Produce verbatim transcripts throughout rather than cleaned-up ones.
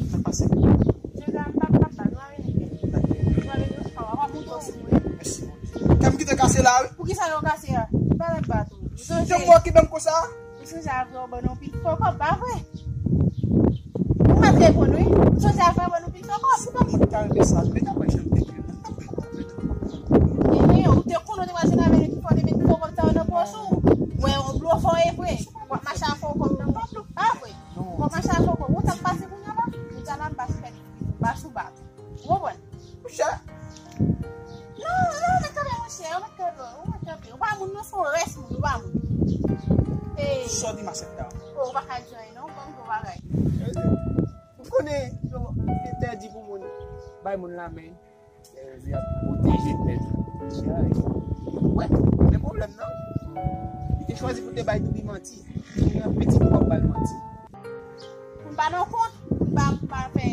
Sa pase? Jezi, m p ap, m p ap bat, nou aveni. Nou aveni, w ap moute w wi. Mèsi, Bondye. Kè m kite kase la, wi. Poukisa yo kase a? M pa mèt bat ou. Ou sonje? Se mwen ki menm konsa? Ou sonje avè w ban nou pil fò kòb, pa vre? Ou mèt reponn, wi. Ou sonje avè w ban nou pil fò kòb? Se pa mwen ki ta regle sa, men ta wè jan m te di. Ebyen, ou te konnen w te pral jwenn avè li pou fò te met fò kòb sa yo nan pòch ou. Ou wè yon blofè w ye vre. W ap mache ak fò kòb nan pòch ou, pa vre? W ap mache ak fò kòb. Ou t ap pase kounye a la, ou t al anba sou tèt, ba sou ba. Ou konprann? Monchè. Non, non, ou mèt kanpe, monchè, ou mèt kanpe, ou mèt kanpe. Ou pa moun non, se yon rès moun, ou pa moun. Sa w di m a sèt la? Oh, ou pa ka di anyen non, ou pa m fè bagay. Ou konnen, yo entèdi pou moun bay moun lamen. Li ap pwoteje tèt li. Wè, pa gen pwoblèm non. Li te chwazi pou te bay Doubi manti. Li gen yon pitit pou w ap ba l manti. Pou m pa nan kont, pou m pa, pou m pa fè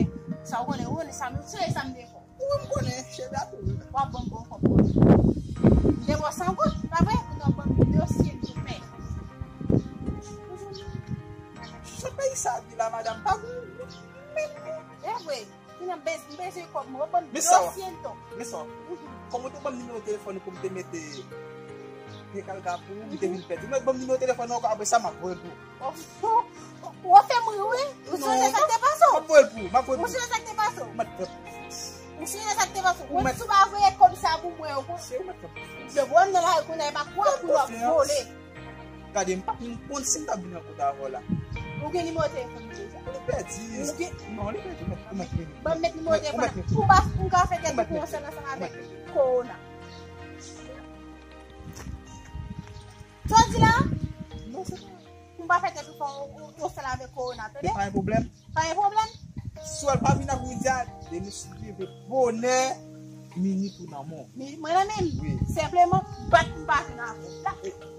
sa, ou konnen, ou konnen sa, m se sa m te fè. Ou menm konnen, cheve a tou. W ap ban m bon kòb. M te ba w san goud, pa vre? Pou w ban m dosye m te fè. Sa peyi sa di la, madanm, pa bon. E vre. Kounye a m bez-, m bezwen kòb mwen. Ou ban m dosye m tou. Men sa w ap. Kòman w te ban m nimewo telefòn ou pou m te mete Pye Kalga pou ou, m te vin pèdi. Ou mèt ban m nimewo telefòn ou ankò, apre sa, m ap voye l pou ou. Ou, ou, ou fè m ri, wi. Ou sonje sa k te pase w? M ap voye l pou ou, m ap voye l pou ou. Ou sonje sa k te pase w? M ap fè. Ou sonje sa k te pase w? Ou mèt sou pa voye kòb sa pou mwen, ou konn. Se ou mèt fè m konfyans. Yo voye m nan lari kounye a, e pa kwa pou yo ap vole. Gade, m pa t menm konn si m t ap vin rankontre avè w la. Ou gen nimewo telefòn mwen deja? Li pèdi. Ou gen? Non, li pèdi. Ou mèt, ou mèt vini. Ban m met nimewo telefòn la. Ou mèt vini. Pou m pa, pou m ka fè tèt ou pou ansanm ansanm avèk kowona. Sa w di la? Non, se pa. Pou m pa fè tèt ou fè yon, yon, yon sèl avèk kowona, tande? Se pa yon pwoblèm. Pa gen pwoblèm. Si w pa vin apre midi a, demen si Dye vle bonè, minit ou nan men w. Minit mwen nan men m? Wi. Senpleman, bat m pa vin avè w.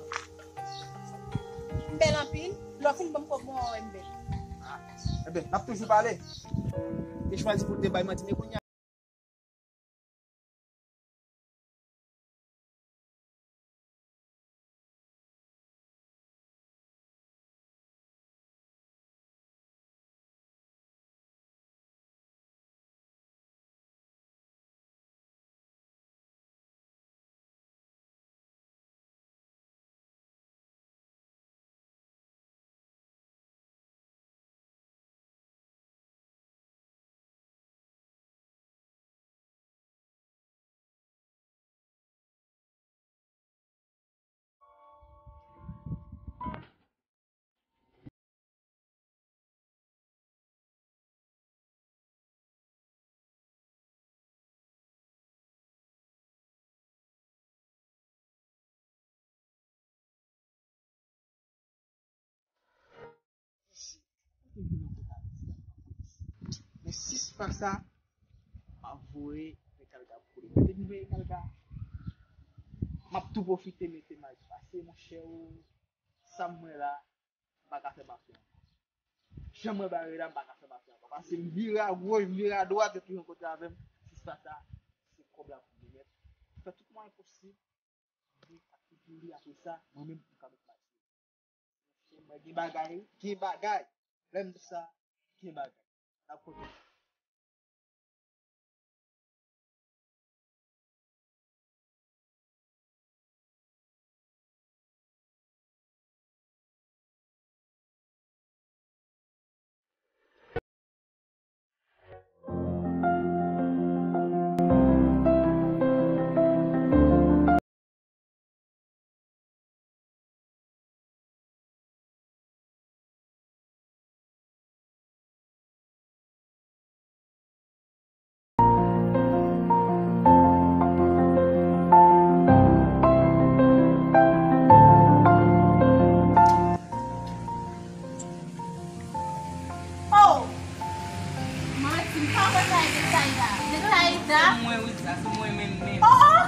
M bèl anpil, lè w fin ban m kòb mwen, w a wè m bèl. Ah, enben, n ap toujou pale. Te chwazi pou l te bay manti, men kounye a. Men si se pa sa, m ap voye Pye Kalga pou li. Mete m voye Kalga. M ap tou pwofite mete m al pase. Paske, monchè, o, sa m wè la, m pa ka fè pase ankò. Jan m wè bagay la, m pa ka fè pase ankò. Paske m vire a goch, m vire a dwat, yo toujou kote avè m. Sista sa, se kòb la pou li mèt. Fè tout mwayen posib. Li ap toujou li apre sa, mwen menm m ka met mache. Mwen gen bagay, gen bagay. Lè m di sa, gen bagay. N ap kontinye. Oh! Manti, m pa wè sa e Betayda. Betayda? Se mwen, wi, sa, se mwen menm, menm. Oh!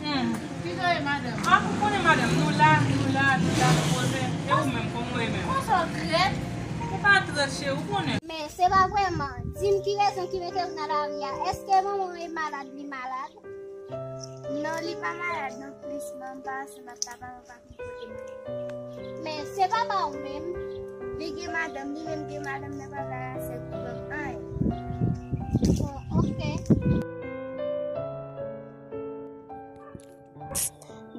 Hmm. Kijan w ye, madanm? Ah, ou konnen, madanm, nou la, nou la, nou la, nou poze. E ou menm, kòman w ye menm? Konsa w trèt? Ou pa trèt, cheri, ou konnen. Men se pa vrèman. Di m ki rezon ki mete w nan lari a. Èske manman w e malad, li malad? Non, li pa malad non plis, manman pa ansanm ak papa, manman pa konn kote manman. Men se papa w menm. Li gen madanm, li menm gen madanm nan, papa la sèl ki ban m anyen. Oh, ok.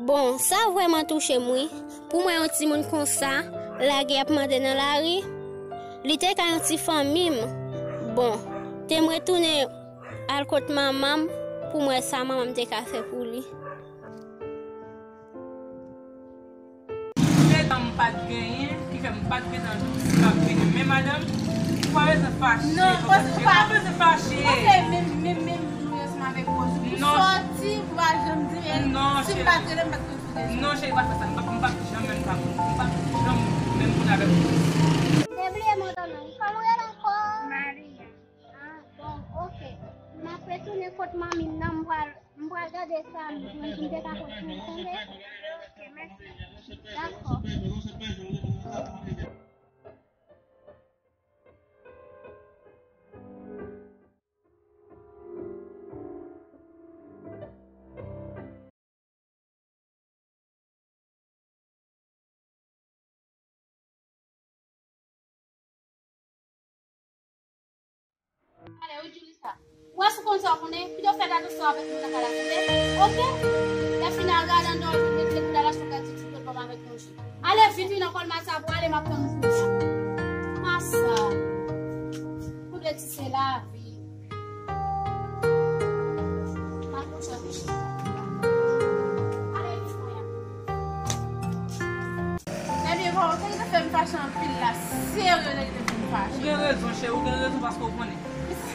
Bon, sa vrèman touche m wi. Pou m wè yon timoun konsa, lage ap mande nan lari, li te ka yon ti fanmi m. Bon, te m retounen al kot manman m pou m wè sa manman m te ka fè pou li. Letan m pa t genyen, ki fè m pa t gentan di w si m ap vini. Men madanm, ou pa bezwen fache. Non, ou pa bezwen fache. Paske menm, menm, menm nou ansanm avèk Rosie. Pou sòti, ou pa janm di m, si m pa t rele, m pa t konn sou de. Non, cheri, pa fè sa. M p ap, m p ap janm menm pa moun. M p ap janm menm moun avèk moun. Te bliye non, non. Kòman w rele ankò? Maria. Ah, bon, ok. M ap retounen kot manmi m nan, m pral, m pral gade sa m jwenn pou m te ka kontinye, tande? Ok, mèsi. Dakò. Ale, wi, Julissa. Ou wè si w konn sa w konnen, pito fè gad ou sou avèk moun nan ka la tande. Ok? Lè fini al gade anndan, ou vin mete pou dal achte yon gad ti ti pot bòm avèk yon ji. Ale vit, wi, nan kòl masa pou ale, m ap tann ou kounye a. Masa. Pou de ti se lavi. Ebyen, bon, ou te fè m fache anpil la. Serye, ou te fè m fache. Ou gen rezon, cheri, ou gen rezon paske ou konnen.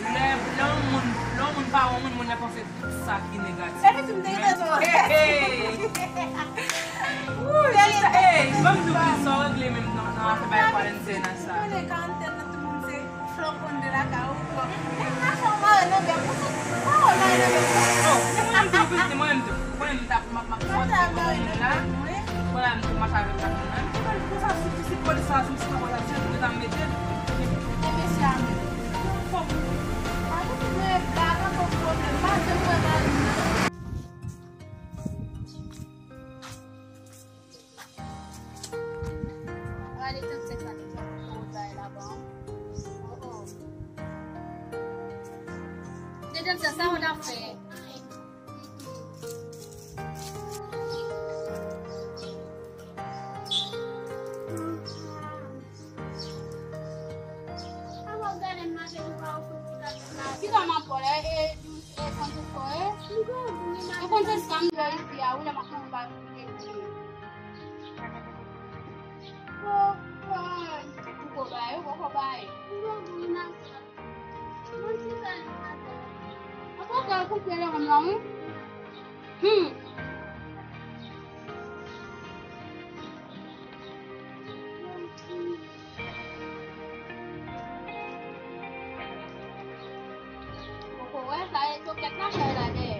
Lè, lè yon moun, lè yon moun pa wè yon moun, moun nan panse tout sa ki negatif. Epi tou m te gen rezon. Hey, hey. Wouy, sista, hey, ban m di w sa w regle menm nan, nan afè bay karantèn nan sa. Ou konnen karantèn nan tout moun se flokon de lakay ou. Bon, menm nan fè w mare nan bèk ou, se pa w mare nan bèk ou. Oh, mwen menm tou, piti, mwen menm tou. Mwen menm m t ap, m ap, m ap sòti pou moun la. Mwen la, m tou mache avèk gason nan. Mwen konn konsa sou ti polis sa, sou ti polis sa, se pou ta mete. E mesye a menm. Fòk. A tout moun blag, ankò pwoblèm. Pa janm wè mari m nan. Gade trannsenk la, te fè pou bay la ban. Oh, oh. Te trannsenk sa, ou ta fè. Kisa m ap fè la? E, e, e, konn se sa m dwe di a, wi, lè m ap fè yon bagay pou mwen. Ou ko bay, ou poko bay. Ou poko koupe lè m la, wi. Hmm. Poko wè sa, e sokèt la fè la dèyè.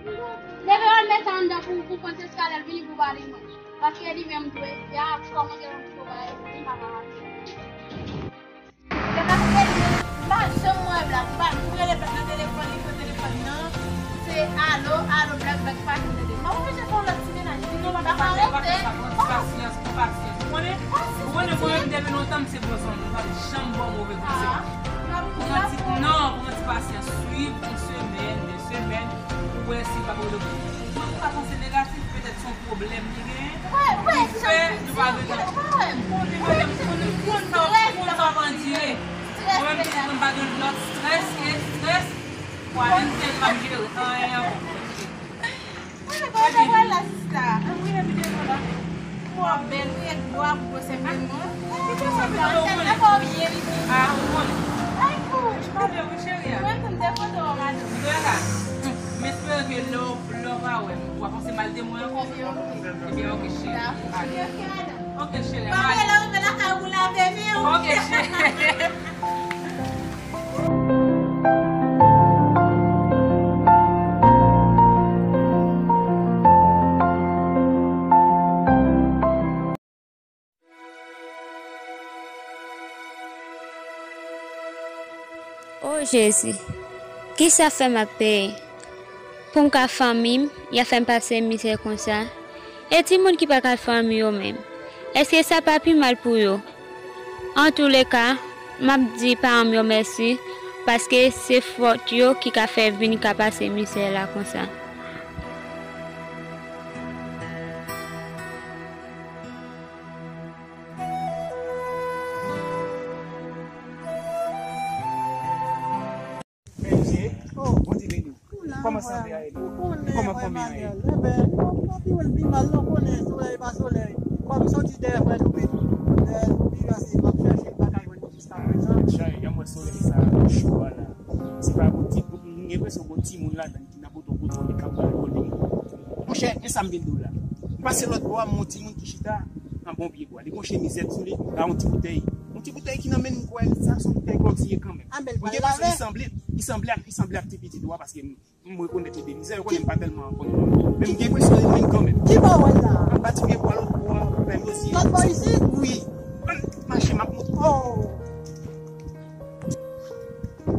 Leve al met Sa anndan pou, pou Francesca lè l vini pou pale mwen. Paske li menm dwe, ya, kòman gen lòt pou bay, li pa ka pale. Gade, m pa janm wè Black, m pa, m rele Black nan telefòn, li pran telefòn nan, se alo, alo, Black, Black pa janm tande. Mwen oblije fè yon lòt ti mennaj, li pa ka pale. Pran ti pasyans, pran pasyans. Ou konnen, ou konnen mwen menm depi lontan, m se bon zanmi, m pa janm ba w move konsèy. Pran ti, non, pran ti pasyans, swiv yon semèn, de semèn, pou wè si l pa pran de pwoblèm. Mwen pa panse negatif, petèt se yon pwoblèm li genyen. Ki fè nou pa gen tan. Mwen menm, mwen konn, mwen konn sa, mwen konn sa pa endire. Mwen menm, si mwen pa gen lòt strès ke strès, kwaranten m ap jere, anyen ankò. Mwen pa wè la sista. Ann rive videyo la. Twò bèl, wi, ak bwa gwo senpleman. Li te sanble lè w konnen. Tèt la pa byen, li di. Ah, ou konnen. Ay, kou. Li pa byen, wi, cheri a. Mwen, m te foto, madanm. Mwen la. M espere ke lè w, lè w pa wè m, w a panse mal de mwen ankò. Ebyen, oke. Ebyen, oke, cheri. Dakò. Ale. Oke, oke, madanm. Ok, cheri. Pa rele w, men lakay ou pou lave men w. Ok, cheri. O Jezi, kisa fè m ap peye? Pou m ka fanmi m, y ap fè m pase mizè konsa. E timoun ki pa ka al fanmi yo menm, èske sa pa pi mal pou yo? Antouleka, m ap di paran m yo mèsi, paske se fòt yo ki ka fè vin ka pase mizè la konsa. Bondye beni w. Kòman sante a ye? Kòman fanmi an ye? Enben, nou pa pi wè l pi mal non, konnen solèy pa solèy. Kòm m soti dèyè frè Loubi, dèyè Loubi, paske m ap chèche, m pa ka jwenn li jiskaprezan. Chay, jan m wè solèy sa cho a la. Se pa bon ti, m gen enpresyon gon timoun ladan l ki nan poto poto li k ap ba yo li. Monchè, men sa m vin di w la. M pase lòt bò a, m wè yon timoun ki chita anba yon pye bwa. Li gon chemizèt sou li, la yon ti boutèy. Yon ti boutèy ki nan men l, m kwè sa se yon boutèy glòk li ye kanmenm. M gen enpresyon li sanble, li sanble ak, li sanble ak ti pitit ou a, paske m, m rekonèt li de vizaj, ou konnen m pa tèlman konn moun. Men m gen enpresyon li menm kanmenm. Ki bò w wè l la? Anba ti pye bwa lòt bò a, lòt bò isit? Wi. Ann mache, m ap montre. Oh.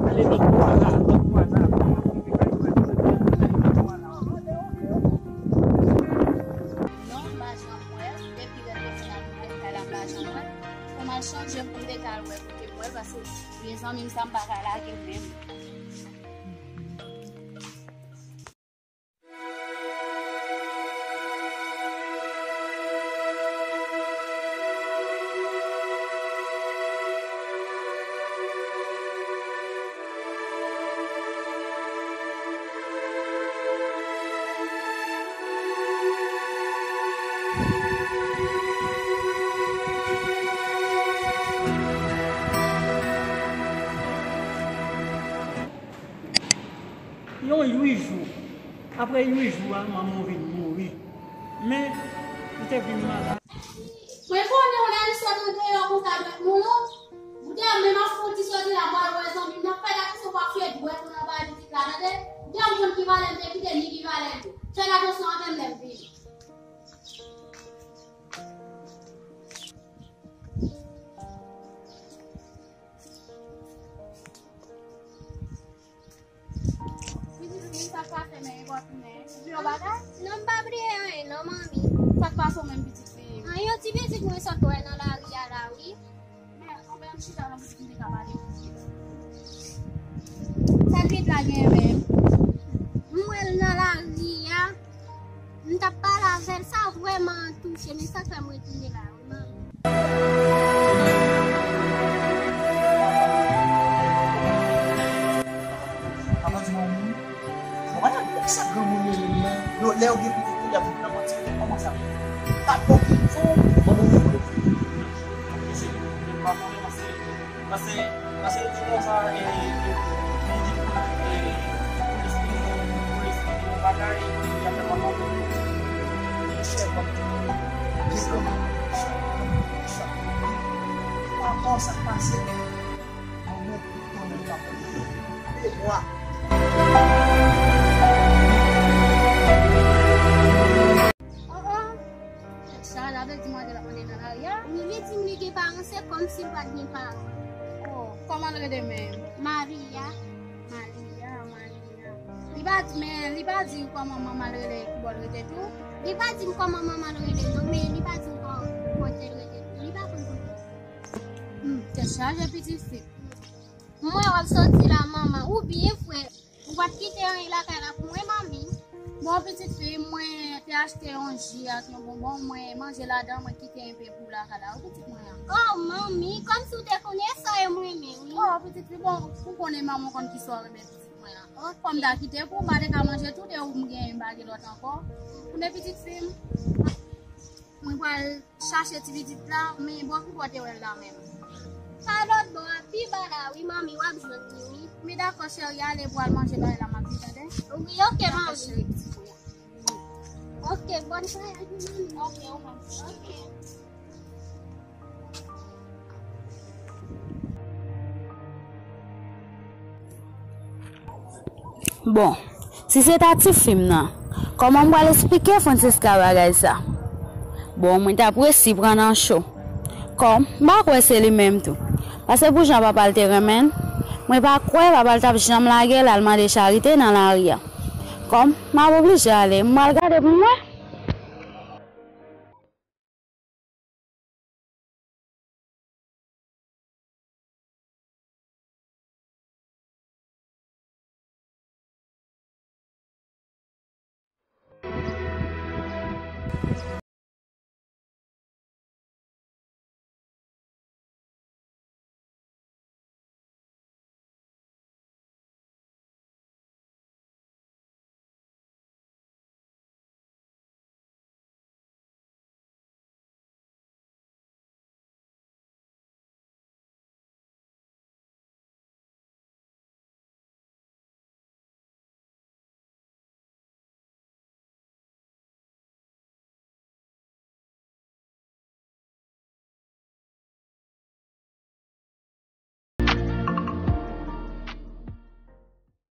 Ale lòt bò a la, lòt bò a la, m ap montre kay mwen. Ale lòt bò a la. Non, m pa janm wè l. Depi lè l te fè la, m te fè la, m pa janm wè l. Fò m al chanje pou m te ka al wè, pou m te wè l, paske vye zanmi m sa, m pa ka lage l menm. Yon uit jou. Apre uit jou a, manman w vin mouri. Men, li te vin malad. Mwen konnen w lè l sot andeyò konsa dwèt moun ou. Ou te menm ap fouti soti la, m al wè zanmi m nan, fè atansyon pa fye dwèt ou nan bay pitit la, tande? Ou te konn ki valè m te kite, ni ki valè l ye. Fè atansyon avè m lè m vini. Pitit, wi, sa k pase, men e bò tounen. Ou vle yon bagay? Non, m pa bliye anyen, non, manmi. Sa k pase w menm, pitit fi? Anyen, yon ti pitit mwen sot wè nan lari a la, wi. Men, anben, ann chita nan boutik, m te ka pale. Sa l vin la gen menm? M wè l nan lari a. M t ap pale avè l, sa vrèman touche, men sa k fè m retounen la, wi, manmi. Papa di manmi, ou pa tande sa granmoun rele m nan? Yo, lè yo gen pitit, yo ap viv nan manti. Kòman sa? Pa bon ki fò, manman ou. Pase, pase, pase, di konsa, e, e, li di, e, polis vini, polis vini, yon bagay, epi li ap fè manman. Monchè, m ap di nou, gen granmoun ki chak, chak. Ankò sa k pase, manman toutan nan kap. E mwa. Sa vle di manje l ap manje nan lari a? Wi, li di m li gen paran, se kòmsi l pa t gen paran. Oh, kòman l rele menm? Maria. Maria, Maria. Li pa di, men li pa di kòman manman l rele, kibò l rete tou? Li pa di m kòman manman l rele, non, men li pa di m kò-, kote l rete tou. Li pa konn kote l rete. Hmm, tèt chaje pitit fi. Mwen w ap soti la, manman, ou byen fre. Ou pa t kite anyen lakay la pou mwen, manmi? Bon, pitit fi, mwen te achte yon ji ak yon bonbon, mwen manje ladan, mwen kite enpe pou lakay la, wi, pitit mwen an. Oh, manmi, kòmsi w te konnen sa e mwen menm, wi. Oh, pitit fi, bon, ou konnen manman konn ki sa w renmen, pitit mwen an. Ok. Kòm ta kite pou m pa te ka manje tou, de ou m gen, m pa gen lòt ankò. Konnen pitit fi m. Mwen pral chache ti pitit la, men bò ki bò te wè l la menm? Pa lòt bò a, pi ba la, wi, manmi, w ap jwenn li, wi. Men dakò, cheri, ale pou al manje bagay la, m ap vin, tande? Wi, ok, dakò, manmi. Cheri, pitit mwen. Ok, bòn travay, manmi. Ok, ou menm. Ok. Bon, si se ta ti fi m nan, kòman m pral esplike Francisca bagay sa? Bon, mwen t ap resi pran nan cho. Kòm, m pa kwè se li menm tou. Paske pou jan papa l te renmen l, mwen pa kwè papa l t ap janm lage l al mande charite nan lari a. Kòm, m ap oblije ale, m pral gade pou m wè.